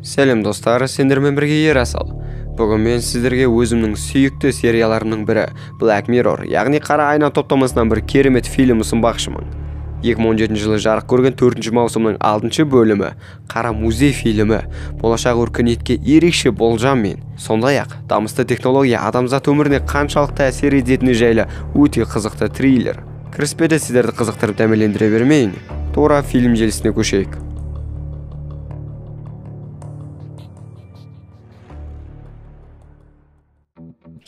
Сәлем достар, сендермен бірге Ерасыл. Бүгін мен сіздерге өзімнің сүйікті серияларымның бірі Black Mirror, яғни Қара айна топтамасынан бір керемет фильм ұсынбақшымын. 2017 жылы жарық көрген 4 маусымның 6 бөлімі Қара музей фильмі болашақ өркениетке ерекше болжаммен, сондай-ақ дамысты технология адамзат өміріне қаншалықты әсер ететіні жайлы өте қызықты триллер. Кіріспеде сіздерді қызықтырып дәмелендіре бермейін, тура фильм желісіне көшейік.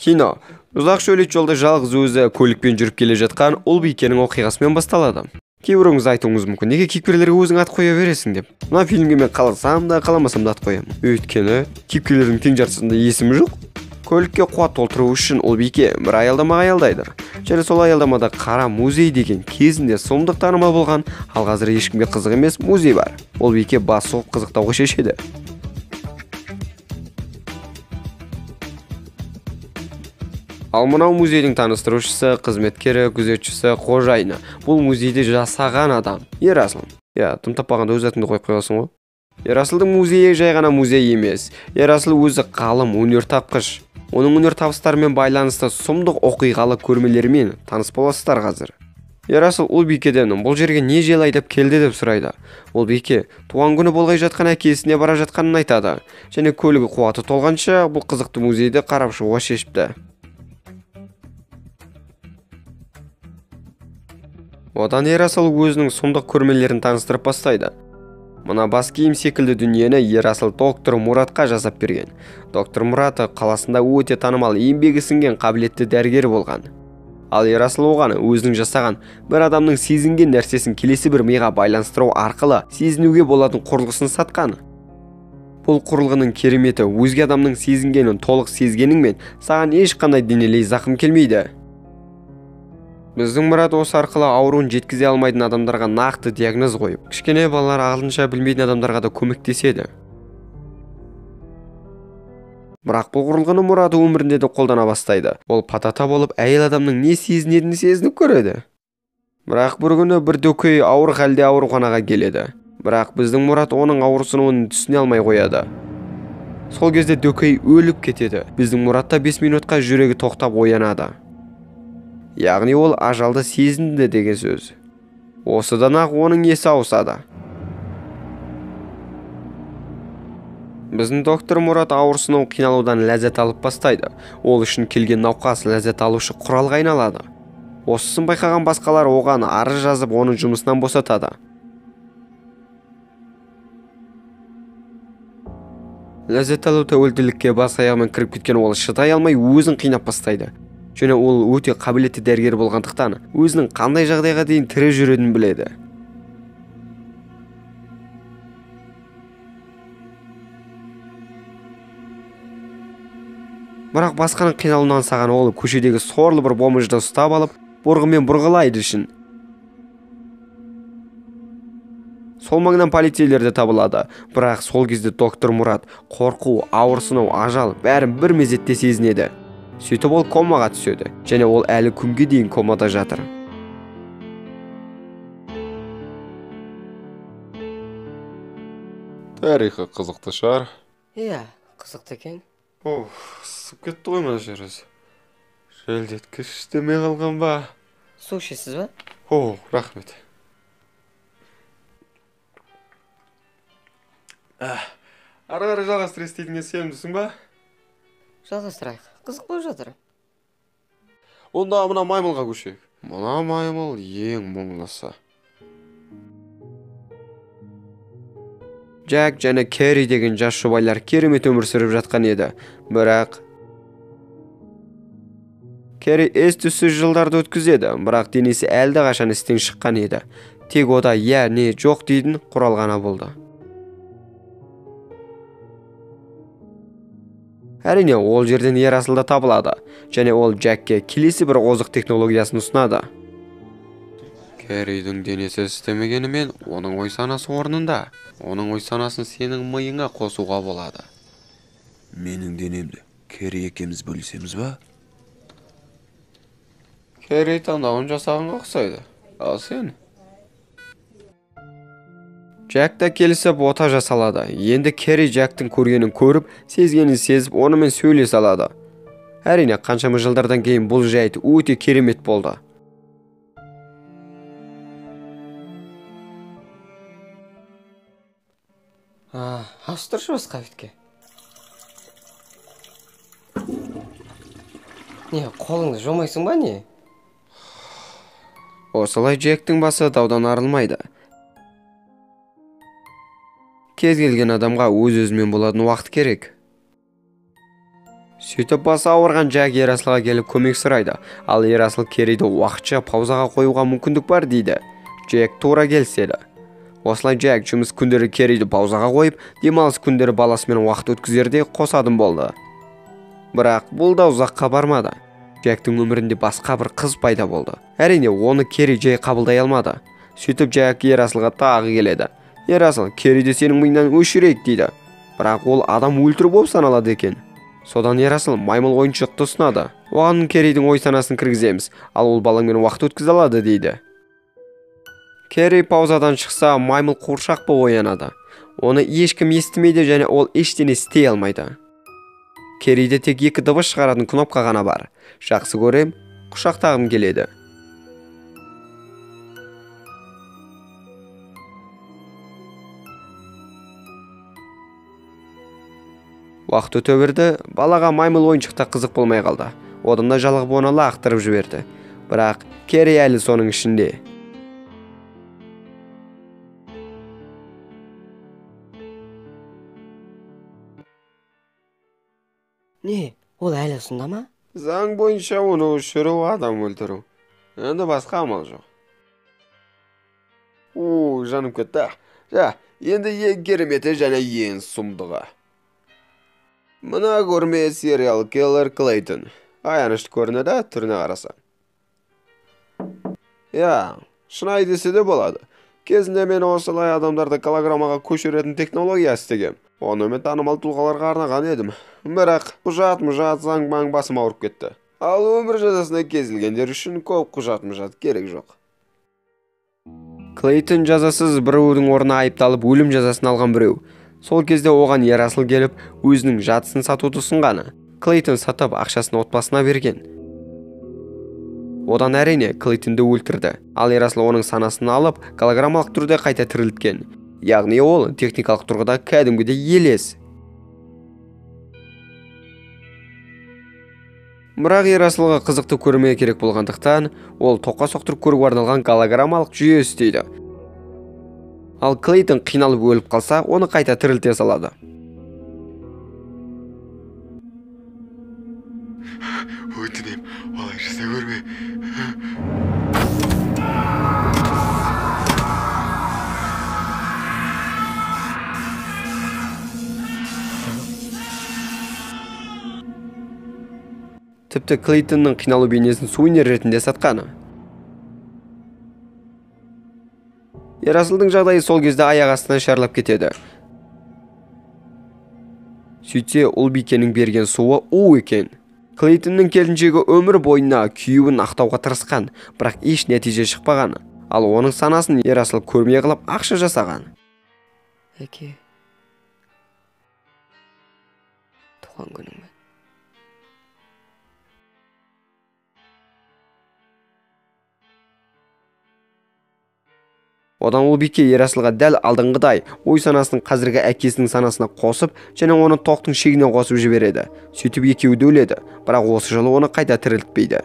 Кино ұзақ шөлейт жолда жалғыз өзі көлікпен жүріп келе жатқан Ұлбикенің оқиғасымен басталады. Кейбіреуіңіз айтуыңыз мүмкін, неге кейіпкерлерге өзің ат қоя бересің деп. Мына фильмге мен қаласам да қаламасам да ат қоямын. Өйткені кейіпкерлердің тең жартысында есімі жоқ. Көлікке қуат толтыру үшін Ұлбике бір аялдамаға аялдайды. Және сол аялдамада Қара музей деген кезінде сұмдық танымал болған, ал қазір ешкімге қызық емес музей бар. Ұлбике бас соғып қызықтауға шешеді. Ал мынау музейдің таныстырушысы, қызметкері, күзетшісі, қожайыны. Бұл музейде жасаған адам Ерасыл. Иә, тым таппағанда өз атыңды қойып қоясың ғой. Ерасылдың музейі жай ғана музей емес. Ерасыл өзі ғалым, өнертапқыш. Оның өнертабыстарымен байланысты сұмдық оқиғалы көрмелермен таныс боласыздар қазір. Ерасыл Ұлбикеден бұл жерге не жел айдап келді деп сұрайды. Ұлбике туған күні болғай жатқан әкесіне бара жатқанын айтады. Және көлігі қуаты толғанша бұл қызықты музейді қарап шығуға шешіпті. Одан Ерасыл өзінің сұмдық көрмелерін таныстырып бастайды. Мына бас киім секілді дүниені Ерасыл доктор Мұратқа жасап берген. Доктор Мұрат қаласында өте танымал, еңбегі сіңген қабілетті дәрігер болған. Ал Ерасыл оған өзінің жасаған бір адамның сезінген нәрсесін келесі бір миға байланыстыру арқылы сезінуге болатын құрылғысын сатқан. Бұл құрылғының кереметі өзге адамның сезінгенін толық сезгеніңмен саған ешқандай денелей зақым келмейді. Біздің Мұрат осы арқылы ауруын жеткізе алмайтын адамдарға нақты диагноз қойып, кішкене балалар ағылшынша білмейтін адамдарға да көмектеседі. Бірақ бұл құрылғыны Мұрат өмірінде де қолдана бастайды. Ол патата болып әйел адамның не сезінетінін сезініп көреді. Бірақ бір күні бір дөкей ауыр халде ауруханаға келеді. Бірақ біздің Мұрат оның ауырсынуын түсіне алмай қояды. Сол кезде дөкей өліп кетеді. Біздің Мұрат та 5 минутқа жүрегі тоқтап оянады. Яғни ол ажалды сезінді деген сөз. Осыдан-ақ оның есі ауысады. Біздің доктор Мұрат ауырсыну қиналудан ләззат алып бастайды. Ол үшін келген науқас ләззат алушы құралға айналады. Осысын байқаған басқалар оған арыз жазып, оның жұмысынан босатады. Ләззат алу тәуелділікке бас аяғымен кіріп кеткен ол шыдай алмай өзін қинап бастайды. Және ол өте қабілетті дәрігер болғандықтан өзінің қандай жағдайға дейін тірі жүретінін біледі. Бірақ басқаның қиналуынан саған ол көшедегі сорлы бір бомжды ұстап алып, бұрғымен бұрғылайды үшін. Сол маңнан полицейлер де табылады. Бірақ сол кезде доктор Мұрат қорқу, ауырсыну, ажал бәрін бір мезетте сезінеді. Сөйтіп ол комаға түседі, және ол әлі күнге дейін комада жатыр. Тарихы қызықты шығар. Иә, қызықты екен. Оф, ысып кетті ғой мына жер өзі. Желдеткіш істемей қалған ба? Су ішесіз ба? О, рахмет. Ары қарай жалғастыра істейтінге сенімдісің ба? Жалғастырайық. Қызық болып жатыр. Онда мына маймылға көшейік. Мына маймыл ең мұңлысы. Джек және Керри деген жас жұбайлар керемет өмір сүріп жатқан еді. Бірақ Керри ес-түссіз жылдарды өткізеді, бірақ денесі әлде қашан істен шыққан еді. Тек ода иә не жоқ дейтін құрал ғана болды. Әрине, ол жерден Ерасыл да табылады, және ол Джекке келесі бір озық технологиясын ұсынады. Керридің денесі істемегенімен, оның ой санасы орнында. Оның ой санасын сенің миыңа қосуға болады. Менің денемді Керри екеуміз бөлісеміз ба? Керри таңдауын жасағанға ұқсайды. Ал сен? Джек та келісіп ота жасалады. Енді Керри Джектің көргенін көріп, сезгенін сезіп, онымен сөйлесе алады. Әрине, қаншама жылдардан кейін бұл жайт өте керемет болды. Ауыстыршы басқа бетке. Не, қолыңды жумайсың ба не? Осылай Джектің басы даудан арылмайды. Кез келген адамға өз-өзімен болатын уақыт керек. Сөйтіп басы ауырған Джек Ерасылға келіп көмек сұрайды. Ал Ерасыл Керриді уақытша паузаға қоюға мүмкіндік бар дейді. Джек тура келіседі. Осылай Джек жұмыс күндері Керриді паузаға қойып, демалыс күндері баласымен уақыт өткізерде қосатын болды. Бірақ бұл да ұзаққа бармады. Джектің өмірінде басқа бір қыз пайда болды. Әрине, оны Керри жай қабылдай алмады. Сөйтіп Джек Ерасылға тағы келеді. Ерасыл, Керриді сенің миыңнан өшірейік дейді. Бірақ ол адам өлтіру болып саналады екен. Содан Ерасыл маймыл ойыншықты ұсынады. Оған Керридің ой санасын кіргіземіз, ал ол балаңмен уақыт өткізе алады дейді. Керри паузадан шықса, маймыл қуыршақ болып оянады. Оны ешкім естімейді және ол ештеңе істей алмайды. Керриде тек екі дыбыс шығаратын кнопка ғана бар. Жақсы көрем, құшақтағым келеді. Уақыт өте берді, балаға маймыл ойыншықта қызық болмай қалды. Одан да жалығып оны лақтырып жіберді. Бірақ Керри әлі соның ішінде. Не, ол әлі сонда ма? Заң бойынша оны өшіру адам өлтіру. Енді басқа амал жоқ. О, жаным кетті. Жа, енді ең кереметі және ең сұмдығы. Мына көрме сериал киллер Клейтон. Аянышты көрінеді, түріне қарасаң. Я, шынайы десе де болады. Кезінде мен осылай адамдарды голограммаға көшіретін технология істегем. Оны мен танымал тұлғаларға арнаған едім. Бірақ құжат-мұжат заң-маң басым ауырып кетті. Ал өмір жазасына кесілгендер үшін көп құжат-мұжат керек жоқ. Клейтон жазасыз біреудің орнына айыпталып өлім жазасын алған біреу. Сол кезде оған Ерасыл келіп, өзінің жатысын сатуды ұсынғаны. Клейтон сатып, ақшасын отбасына берген. Одан әрине Клейтонды өлтірді. Ал Ерасыл оның санасын алып, голограммалық түрде қайта тірілткен. Яғни ол техникалық тұрғыда кәдімгідей елес. Бірақ Ерасылға қызықты көрме керек болғандықтан, ол тоққа соқтырып көруге арналған голограммалық жүйе істейді. Ал Клейтон қиналып өліп қалса, оны қайта тірілте салады. Өтінем, олай жасай көрме. Тіпті Клейтонның қиналу бейнесін сувенир ретінде сатқаны. Ерасылдың жағдайы сол кезде аяқ астынан шарлап кетеді. Сөйтсе, Ұлбикенің берген суы у екен. Клейтонның келіншегі өмір бойына күйеуін ақтауға тырысқан, бірақ еш нәтиже шықпаған. Ал оның санасын Ерасыл көрме қылып ақша жасаған. Әке, туған күніңмен. Одан Ұлбике Ерасылға дәл алдыңғыдай ой санасын қазіргі әкесінің санасына қосып, және оны тоқтың шегіне қосып жібереді. Сөйтіп екеуі де өледі, бірақ осы жолы оны қайта тірілтпейді.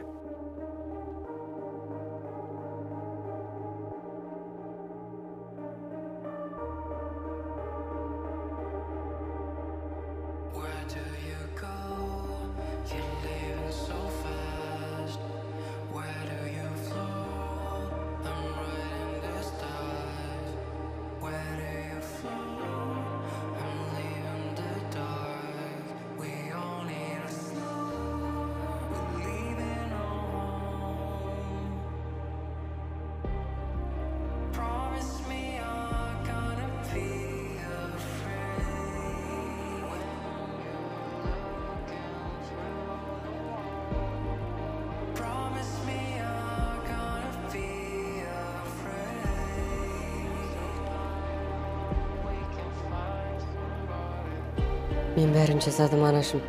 Мен бәрін жасадым, анашым.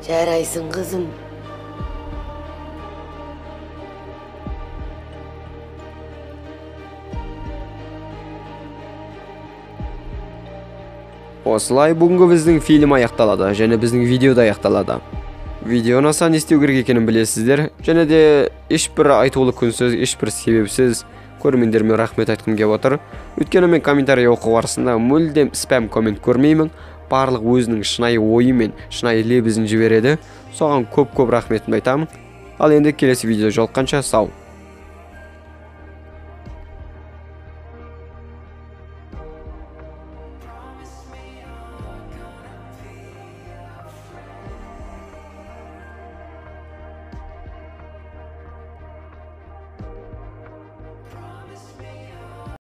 Жарайсың, қызым. Осылай бүгінгі біздің фильм аяқталады және біздің видео да аяқталады. Видео ұнаса не істеу керек екенін білесіздер. Және де ешбір айтулы күнсіз, ешбір себепсіз көрермендеріме рахмет айтқым келіп отыр. Өйткені мен комментарий оқу барысында мүлдем спам коммент көрмеймін. Барлық өзінің шынайы ойы мен шынайы лебізін жібереді. Соған көп-көп рахметімді айтамын. Ал енді келесі видео жолыққанша сау.